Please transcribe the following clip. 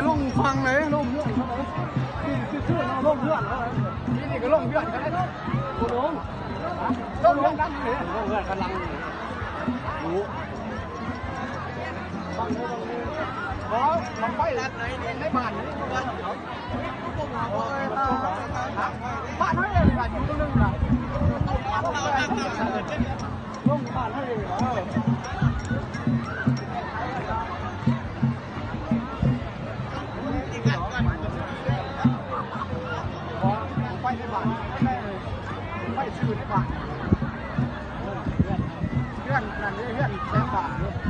ລົງຝັ່ງເລີຍ ລົງເຮືອນເຂົາເລີຍ ຄື ຄືລົງເຮືອນເຂົາເລີຍ ນີ້ກໍລົງເຮືອນເຂົາເລີຍ ບໍ່ລົງ ລົງເຮືອນກັນເລີຍ ລົງເຮືອນກັນຫຼັງ ໂອ້ ບັ້ງໄຟໃນບ້ານນີ້ ບ້ານເຮົາເອງນີ້ລະ ຢູ່ຕົງນັ້ນລະ ລົງບ້ານເຮົາເອງ ເອີ ໄຟໃນບ້ານ ໄຟຊື່ໃນບ້ານ ເຮືອນນັ້ນເດ້ ເຮືອນແສນບາດ.